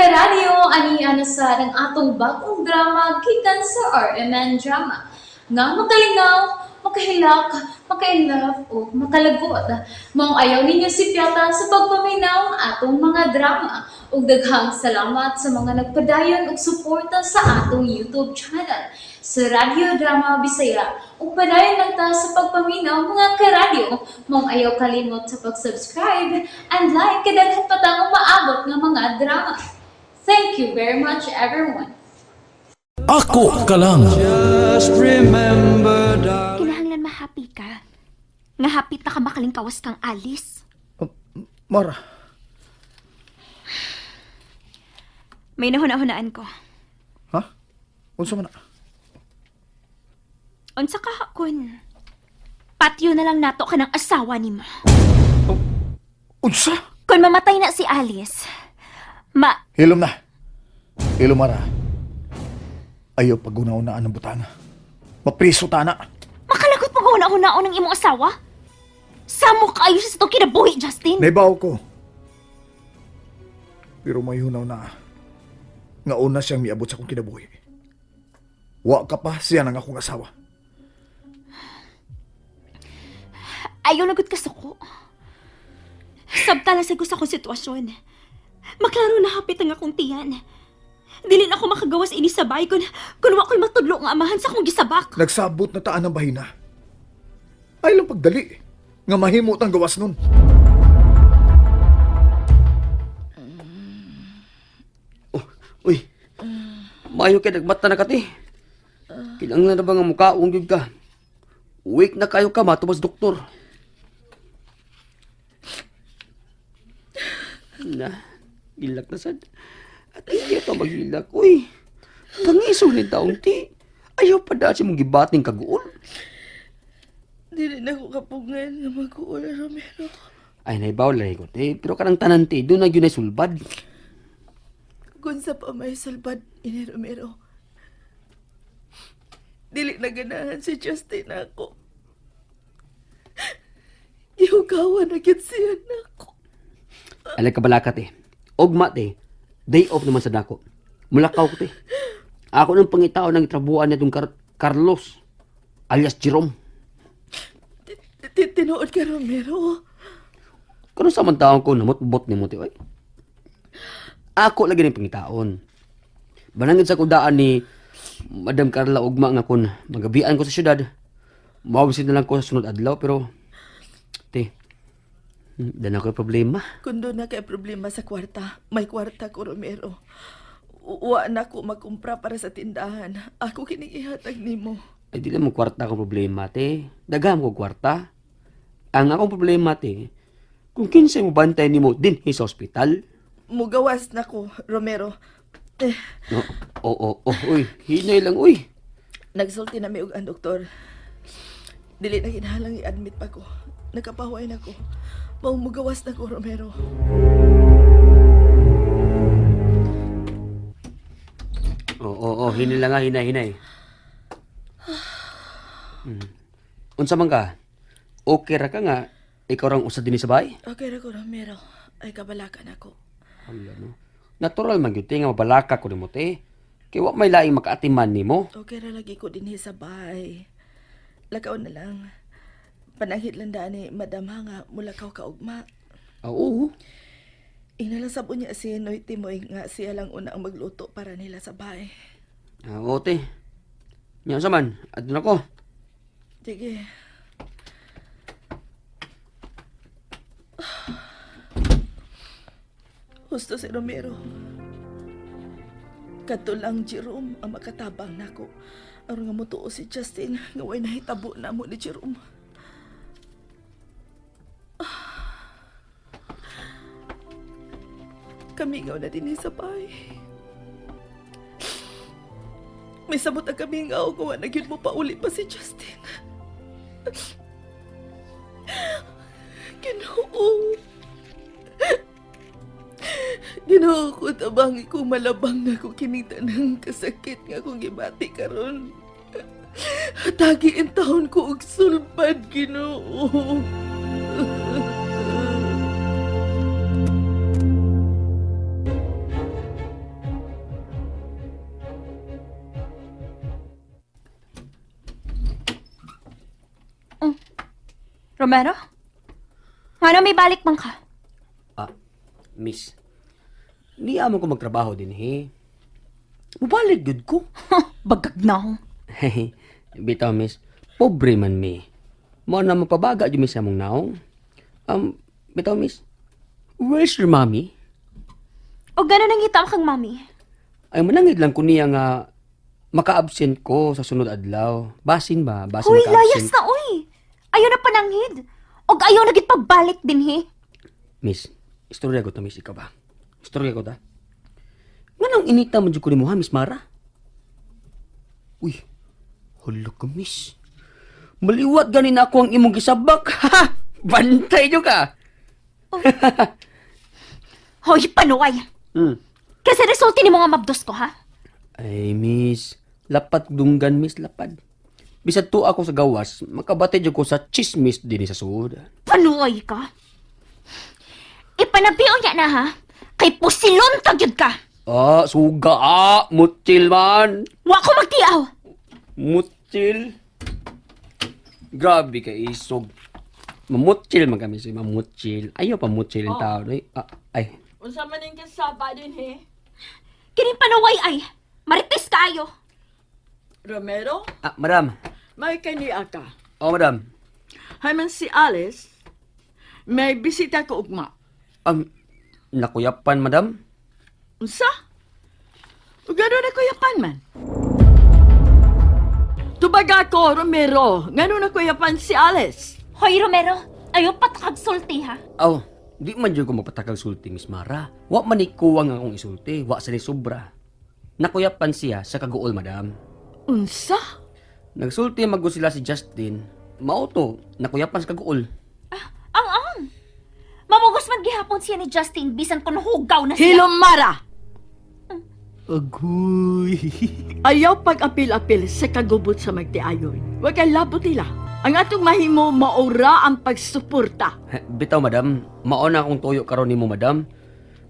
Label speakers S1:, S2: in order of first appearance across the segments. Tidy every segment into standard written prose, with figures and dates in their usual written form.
S1: Karadyo, ani na sa ang atong bagong drama gikan sa RMN Drama. Nga makalingaw, makahilak, maka-inlove o makalagot. Maong ayaw ninyo sipyata sa pagpaminaw ang atong mga drama. Ug daghang salamat sa mga nagpadayon og suporta sa atong YouTube channel sa Radyo Drama Bisaya. Ug padayon lang ta sa pagpaminaw, mga karadyo. Maong ayaw kalimot sa pag-subscribe and like kay daghan pa tang umaabot nga mga drama. Thank you very much, everyone.
S2: Ako ka lang.
S3: Just remember, darling.
S4: Kinahanglan ma-happy ka. Nga hapit na ka makalingkawas kang Alice.
S5: Mara,
S4: May nahuna-hunaan ko.
S5: Ha? Unsa man na?
S4: Unsa ka kun patyo na lang nato ka ng asawa nimo.
S5: Unsa?
S4: Kung mamatay na si Alice, ma
S5: Hilom na. Hilom, Mara. Ayaw pagunaunaan ng butana. Mapriso ta na.
S4: Makalagot pag huna-hunaon ng imong asawa? Samo kaayo siya sa itong kinabuhi, Justin.
S5: Naibaw ko. Pero may hunaw na. Nga una siyang miabot sa akong kinabuhi. Wa ka pa siya ng akong asawa.
S4: Ayaw na gud ka suko. Sabta lang sa gusto akong sitwasyon. Maklaro na hapit ang akong tiyan. Dili na ako makagawas ini sabay kung wa ko'y matudlo nga amahan sa akong gisabak.
S5: Nagsabot na taan ang bahina. Ay lang pagdali. Nga mahimot ang gawas nun.
S6: Oh, uy. Maayo kay nagmata na ka ti. Kinahanglan na ba nga mukaong gyud ka? Weak na kayo ka matubas doktor. Na, gilak na sad. At hindi pa maghilak, uy. Pangiso ni taong ti. Ayaw pa dahil sa mong gibating kaguol.
S7: Dili na ko kapugngan nga mag-uula, Romero.
S6: Ay, naibaw lang ko, te. Pero kanang tanan, te, doon na yun ay sulbad.
S7: Kung sa pa may sulbad, ini Romero. Dili na ganahan si Justin ako. Gihugawan na gyud siya nako.
S6: Alay kabalaka, te. Ugma, te. Day off naman sa dako. Mulakaw ko, te. Ako nang pangitao ng itrabuan niya itong Carlos, alias Jerome.
S7: Tinuod ka, Romero.
S6: Kano sa man taon ko namutbot ni mo, te, oy. Ako lagi ng pangitaon. Banangin sa kudaan ni Madam Carla Ugma nga kun magabian ko sa syudad. Mawabisin na lang ko sa sunod adlaw pero te, dana ko problema.
S7: Kung doon na kay problema sa kwarta, may kwarta ko, Romero. Wa na ko magkumpra para sa tindahan. Ako kining ihatag nimo.
S6: Ay, di lang mo kwarta akong problema, te. Dagam ko kwarta. Ang akong problema, te, kung kinsay mo bantay nimo dinhi sa ospital.
S7: Mugawas na ko, Romero. Eh,
S6: No, oo, oh, uy, hinay lang, uy.
S7: Nagsulti na mi og ang doktor. Dili na kinahanglang i-admit pa ko. Nakapahuay na ko. Mao mugawas na ko, Romero.
S6: Oo, oo, hinay lang nga, hinay, hinay. Unsa man ka? Okay ra ka nga, ikaw rang usa dinhi sa bahay?
S7: Okay ra ko, Romero. Ay kabalakan ako.
S6: Hala, no. Natural man gyud te nga mabalaka ko nimo te. Kay wa may laing makaatiman nimo.
S7: Okay ra lagi ko dinhi sa bahay. Lakaw na lang. Pananghit lang daan ni Madam ha nga mulakaw ka ugma.
S6: Ah, oo.
S7: Ingna lang sab unya si Noy Timoy nga siya lang una ang magluto para nila sa bahay.
S6: Ah, oo te. Nya unsa man, adto na ko.
S7: Sige. Husto si Romero. Kato lang Jerome ang makatabang nako. Aron nga motuo si Justin nga way nahitabo na mo ni Jerome. Kamingaw na din sa bahay. May sabot ang kamingaw kung wa na gyud mo pauli pa si Justin. Ginoo. Ginoo ko, tabangi ko malabang na ko kining tanang kasakit nga akong gibati karon. Tagi in taon ko og sulbad, Ginoo.
S4: Romero? Ngano may balik man ka?
S6: Ah, miss. Niya mo ko magtrabaho din, he. Mubalik gud ko.
S4: Bagag na ako.
S6: Bitaw, miss. Pobre man mi. Mo na mapabaga jud mi sa among naong. Bitaw, miss. Where's your mommy?
S4: O gano'n ang ngita kang mami.
S6: Ay, manangid lang ko niya nga maka-absent ko sa sunod adlaw. Basin ba? Basin
S4: Hoy,
S6: maka-absent.
S4: layas na, oy! Ayaw na pananghid. Og ayaw na gid pagbalik din, he.
S6: Miss, istorya ko to, miss. Ikaw ba? Istorya ko ta. Nganong inita mo jud ko nimo ha, Miss Mara? Uy, hala ka, miss. Maliwat gani na ako ang imong gisabak. Ha? Bantay jud ka.
S4: Hoy, panuway! Kasi resulti ni mga mabdos ko, ha?
S6: Ay, miss. Lapat dunggan, miss. Lapad. Bisag tuwa ako sa gawas, makabati jud ko sa chismis dinhi sa suod.
S4: Panuway ka? Ipanabion niya na, ha? Kay pusilon ta gyud ka!
S6: Ah, suga ah, mutsil man.
S4: Wa ko magtiaw!
S6: Mutsil. Grabe ka isog. Mamutsil man kami si mamutsil. Ayaw pa mutsil ang tao. Ay, ah, ay.
S7: Unsa man ning kasaba din he?
S4: Kining panuway ay, marites kaayo.
S7: Romero,
S6: Ah, madam.
S7: may kaniya ka.
S6: Oh, madam.
S7: Hay man si Alice, may bisita ko ugma.
S6: Nakuyapan, madam.
S7: Unsa? Ug gano na kuyapan man? Tubag ako, Romero. Ngano na kuyapan si Alice?
S4: Hoy, Romero, ayaw patakag sulti, ha?
S6: Aw, di man jud ko magpatakag sulti, Miss Mara. Wa man ni kuwang akong isulti, wa sa ni sobra. Nakuyapan siya sa kaguol, madam.
S7: Unsa?
S6: Nagsulti maggo sila si Justin. Mao to, nakuyapan sa kaguol.
S4: Ang ang! Mamugos man gihapon siya ni Justin bisan kung hugaw na siya.
S7: Hilom Mara!
S6: Agoy.
S7: Ayaw pag-apil-apil sa kagubot sa magtiayon. Huwag kay labot nila. Ang atong mahimo maura ang pagsuporta.
S6: Bitaw, madam. Mao na akong tuyo karon nimo, madam.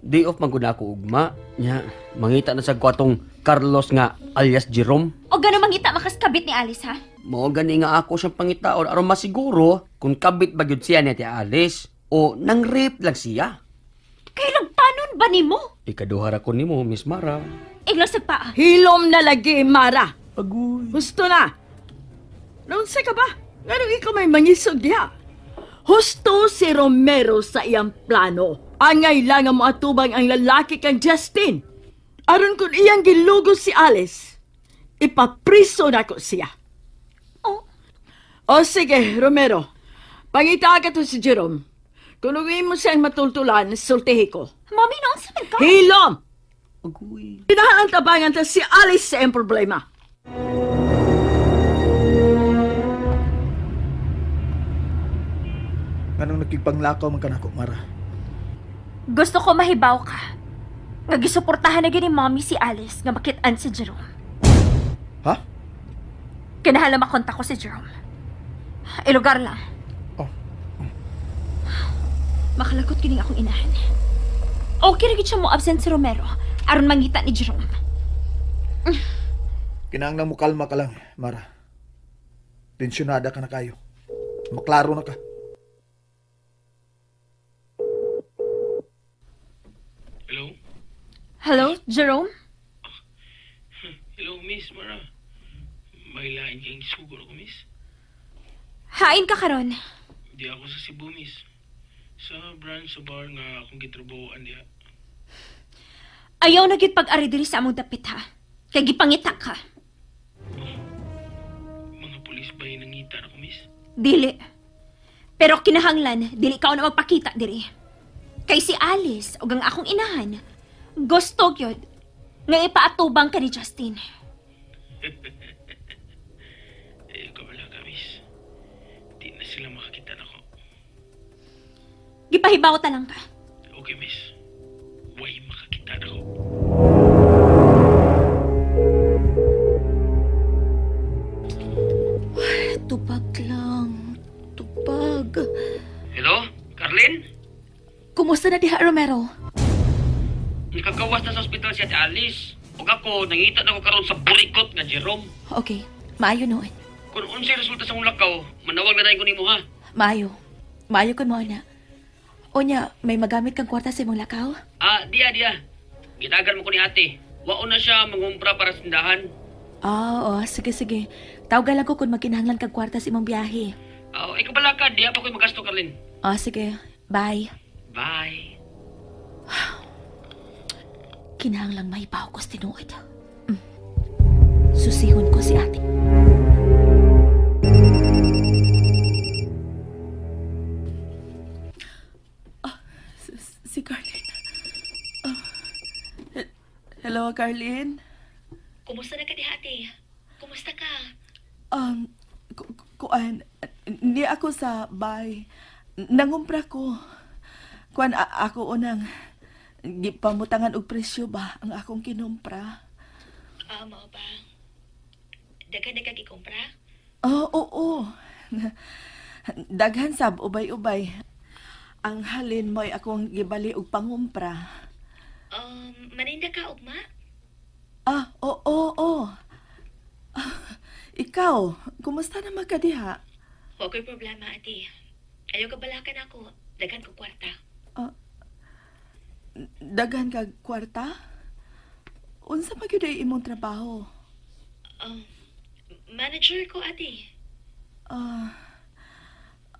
S6: Day off man gud na ako ugma. Nya, mangita na sa ko atong Carlos nga alias Jerome.
S4: O gano'n mangita makaskabit ni Alice, ha?
S6: Mao gani nga ako siyang pangitaon aron masiguro kung kabit ba gyud siya ni Ate Alice o nang rape lang siya.
S4: Kay nagtanon ba nimo?
S6: Ikaduha ra ko nimo, Miss Mara.
S4: Iglang sa paa.
S7: Hilom na lagi, Mara.
S6: Agoy.
S7: Husto na. Naunsa ka ba? Nganong ikaw may mangisog diha? Husto si Romero sa iyang plano. Angay lang ang moatubang ang lalaki kang Justin. Aron kung iyang gilugo si Alice, ipapriso na ko siya.
S4: Oh,
S7: O sige, Romero. Pangita ka to si Jerome. Kung mo siyang matultulan, sultihi ko.
S4: mami, noon sa man ka?
S7: Hilom!
S6: Agoy.
S7: Pinahalang tabangan ta si Alice sa iyang problema.
S5: Nganong nakigpanglakaw man ka nako, Mara?
S4: Gusto ko mahibaw ka. Nga gisuportahan na gini mami si Alice nga makitaan si Jerome.
S5: Ha?
S4: Kinahala makontak ko si Jerome. Ilugar lang.
S5: Oh.
S4: Makalagot kining akong inahan. Okay ra gid siya mo absent si Romero aron mangita ni Jerome.
S5: Kinahanglan mo kalma ka lang, Mara. Tensyonada ka na kayo. Maklaro na ka.
S8: Hello?
S4: Hello, Jerome?
S8: Hello, Miss Mara. May lain kayong sugo ako, Miss.
S4: Hain ka karon.
S8: Di ako sa Cebu, Miss. Sa branch sa bar nga akong gitrabahoan diha.
S4: Ayaw na gid pag-ari diri sa among dapit ha. Kay gipangita ka.
S8: Mga pulis ba yung nangita ako, Miss?
S4: Dili. Pero kinahanglan, dili ka na magpakita diri. Kay si Alice ug ang akong inahan, gusto gyud nga ipaatubang ka ni Justin.
S8: Eh, kabala ka, Miss. Di na sila makakita nako.
S4: Gipahibaw ta lang ka.
S8: Okay, Miss. Way makakita nako.
S9: Tubag lang. Tubag.
S6: Hello, Carlin?
S9: Kumusta na diha, Romero?
S6: Nakagawas na sa ospital si Ate Alice. Ug ako nangita na ko karon sa burikot nga Jerome.
S9: Okay, maayo noon.
S6: Kung unsay resulta sa akong lakaw, manawag na dayon ko nimo ha.
S9: Maayo. Maayo kun mo na. Unya, may magamit kang kwarta sa imong lakaw?
S6: Ah, diya diya. Gitagan mo ko ni ate. Wao na siya mangumpra para sa tindahan.
S9: Ah, oo, sige sige. Tawagan lang ko kung magkinahanglan kag kwarta sa imong biyahe.
S6: Oh, ikaw pala ka, diya pa ko'y magasto, Carlin.
S9: Oh, sige. Bye.
S6: Bye.
S9: Kinahanglang may ko sa tinuod. Susihon ko si ate.
S7: Si Carlin. Ah, hello, Carlin.
S9: Kumusta na ka diha, ate? Kumusta ka?
S7: Kuan, ni ako sa bay. Nangumpra ko. Kuan, ako unang gipamutangan og presyo ba ang akong kinumpra.
S9: Ah, mao ba? Daghan na kag ikumpra?
S7: Oo, oo. Daghan sab ubay-ubay. Ang halin mo'y akong gibali og pangumpra.
S9: Maninda ka ugma?
S7: Ah, oo, oo, oo. Ah, ikaw, kumusta naman ka diha?
S9: Wa ko'y problema, ate. Ayaw ka balakan ako. Daghan ko kwarta.
S7: Daghan kag kwarta? Unsa pa gyud ay imong trabaho?
S9: Um, manager ko, ate.
S7: Ah,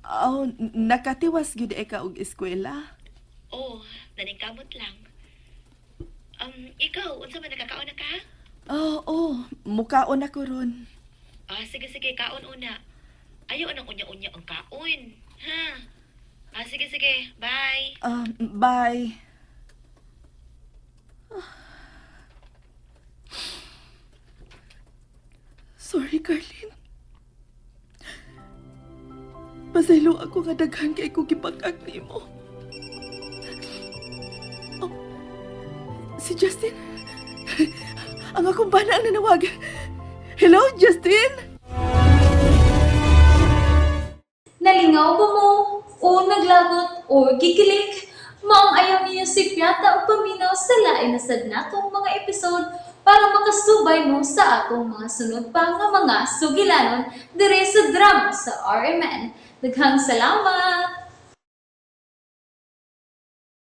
S7: oh, nakatiwas gyud ay ka og eskwela.
S9: Oo, naningkamot lang. Ikaw, unsa man nakakaon na ka?
S7: Oo, oh, mukaon ako ron.
S9: Ah, sige sige, kaon una. Ayaw anang unya-unya ang kaon. Ha? Ah, sige sige, bye.
S7: Ah, bye. Sorry, Carlin. Pasaylo ako nga daghan kay ko gipag-ag nimo. Oh, si Justin. Ang akong bana ang nanawag. Hello, Justin?
S1: Nalingaw ba mo? O naglagot o gikilig? Maong ayaw niyo si Piata o paminaw sa lain na sad natong mga episode para makasubay mo sa atong mga sunod pa nga mga sugilanon dire sa drama sa RMN. Daghang salamat!